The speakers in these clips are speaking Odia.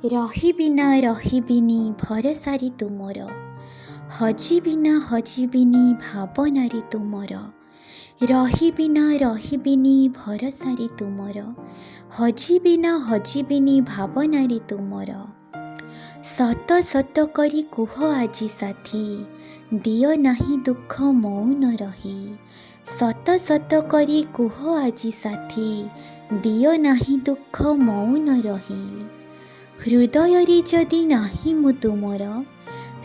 ରହିବି ନା ରହିବିନି ଭରସାରେ ତୁମର, ହଜିବି ନା ହଜିବିନି ଭାବନାରେ ତୁମର। ରହିବି ନା ରହିବିନି ଭରସାରେ ତୁମର, ହଜିବି ନା ହଜିବିନି ଭାବନାରେ ତୁମର। ସତ ସତ କରି କୁହ ଆଜି ସାଥୀ, ଦିଅ ନାହିଁ ଦୁଃଖ ମଉନ ରହି। ସତ ସତ କରି କୁହ ଆଜି ସାଥୀ, ଦିଅ ନାହିଁ ଦୁଃଖ ମଉନ ରହି। ହୃଦୟରେ ଯଦି ନାହିଁ ମୁଁ ତୁମର,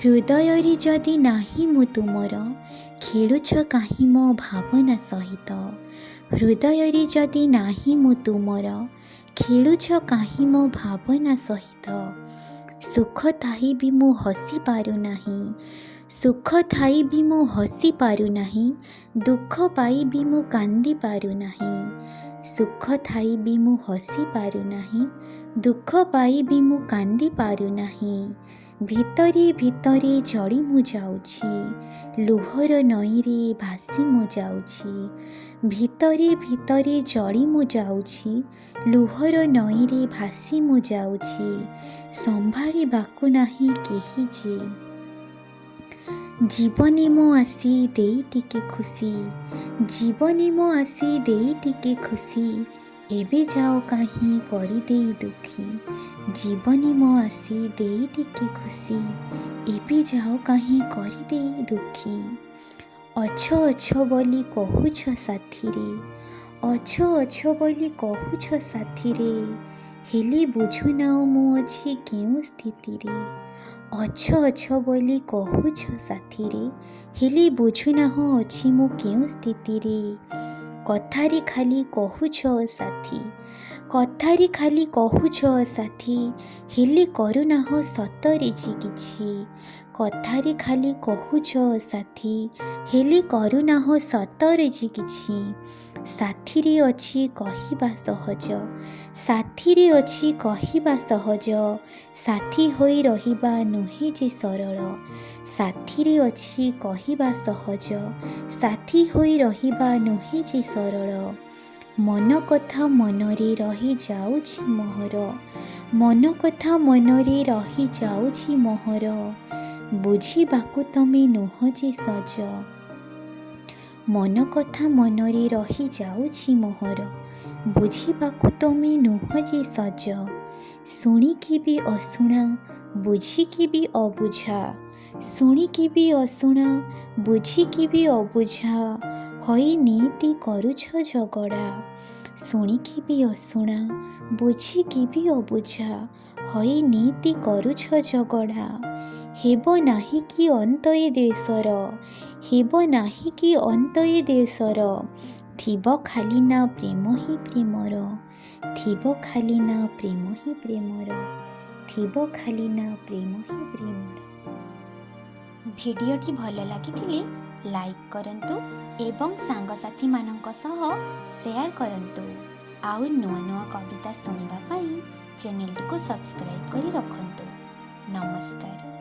ହୃଦୟରେ ଯଦି ନାହିଁ ମୁଁ ତୁମର, ଖେଳୁଛ କାହିଁ ମୋ ଭାବନା ସହିତ? ହୃଦୟରେ ଯଦି ନାହିଁ ମୁଁ ତୁମର, ଖେଳୁଛ କାହିଁ ମୋ ଭାବନା ସହିତ? ସୁଖ ଥାଇ ବି ମୁଁ ହସି ପାରୁନାହିଁ, ସୁଖ ଥାଇ ବି ମୁଁ ହସି ପାରୁନାହିଁ, ଦୁଃଖ ପାଇ ବି ମୁଁ କାନ୍ଦି ପାରୁନାହିଁ। ସୁଖ ଥାଇ ବି ମୁଁ ହସି ପାରୁନାହିଁ, ଦୁଃଖ ପାଇ ବି ମୁଁ କାନ୍ଦି ପାରୁନାହିଁ। ଭିତରେ ଭିତରେ ଜଳି ମୁଁ ଯାଉଛି, ଲୁହର ନଈରେ ଭାସି ମୁଁ ଯାଉଛି। ଭିତରେ ଭିତରେ ଜଳି ମୁଁ ଯାଉଛି, ଲୁହର ନଈରେ ଭାସି ମୁଁ ଯାଉଛି। ସମ୍ଭାଳିବାକୁ ନାହିଁ କେହି ଯେ। ଜୀବନେ ମୋ ଆସି ଦେଇ ଟିକେ ଖୁସି, ଜୀବନେ ମୋ ଆସି ଦେଇ ଟିକେ ଖୁସି, ଏବେ ଯାଅ କାହିଁ କରିଦେଇ ଦୁଃଖୀ। ଜୀବନେ ମୋ ଆସି ଦେଇ ଟିକେ ଖୁସି, ଏବେ ଯାଅ କାହିଁ କରିଦେଇ ଦୁଃଖୀ। ଅଛ ଅଛ ବୋଲି କହୁଛ ସାଥିରେ, ଅଛ ଅଛ ବୋଲି କହୁଛ ସାଥିରେ, ହେଲେ ବୁଝୁନାଅ ମୁଁ ଅଛି କେଉଁ ସ୍ଥିତିରେ। ଅଛ ଅଛ ବୋଲି କହୁଛ ସାଥିରେ, ହେଲେ ବୁଝୁନାହଁ ଅଛି ମୁଁ କେଉଁ ସ୍ଥିତିରେ। କଥାରେ ଖାଲି କହୁଛ ସାଥୀ, କଥାରେ ଖାଲି କହୁଛ ସାଥୀ, ହେଲେ କରୁନାହଁ ସତରେ ଯେ କିଛି। କଥାରେ ଖାଲି କହୁଛ ସାଥୀ, ହେଲେ କରୁନାହଁ ସତରେ ଯେ କିଛି। ସାଥିରେ ଅଛି କହିବା ସହଜ, ସାଥିରେ ଅଛି କହିବା ସହଜ, ସାଥୀ ହୋଇ ରହିବା ନୁହେଁ ଯେ ସରଳ। ସାଥିରେ ଅଛି କହିବା ସହଜ, ସାଥୀ ହୋଇ ରହିବା ନୁହେଁ ଯେ ସରଳ। ମନ କଥା ମନରେ ରହିଯାଉଛି ମୋହର, ମନ କଥା ମନରେ ରହିଯାଉଛି ମୋହର, ବୁଝିବାକୁ ତମେ ନୁହଁ ଯେ ସଜ। ମନ କଥା ମନରେ ରହିଯାଉଛି ମୋହର, ବୁଝିବାକୁ ତମେ ନୁହଁ ଯେ ସଜ। ଶୁଣିକି ବି ଅଶୁଣା, ବୁଝିକି ବି ଅବୁଝା, ଶୁଣିକି ବି ଅଶୁଣା, ବୁଝିକି ବି ଅବୁଝା, ହୋଇ ନିତି କରୁଛ ଝଗଡ଼ା। ଶୁଣିକି ବି ଅଶୁଣା, ବୁଝିକି ବି ଅବୁଝା, ହୋଇ ନିତି କରୁଛ ଝଗଡ଼ା। ହେବ ନାହିଁ କି ଅନ୍ତ ଏ ଦେଶର, ହେବ ନାହିଁ କି ଅନ୍ତ ଏ ଦେଶର, ଥିବ ଖାଲି ନା ପ୍ରେମ ହିଁ ପ୍ରେମର। ଥିବ ଖାଲି ନା ପ୍ରେମ ହିଁ ପ୍ରେମର, ଥିବ ଖାଲି ନା ପ୍ରେମ ହିଁ ପ୍ରେମର। ଭିଡ଼ିଓଟି ଭଲ ଲାଗିଥିଲେ ଲାଇକ୍ କରନ୍ତୁ ଏବଂ ସାଙ୍ଗସାଥିମାନଙ୍କ ସହ ସେୟାର କରନ୍ତୁ। ଆଉ ନୂଆ ନୂଆ କବିତା ଶୁଣିବା ପାଇଁ ଚ୍ୟାନେଲଟିକୁ ସବସ୍କ୍ରାଇବ୍ କରି ରଖନ୍ତୁ। ନମସ୍କାର।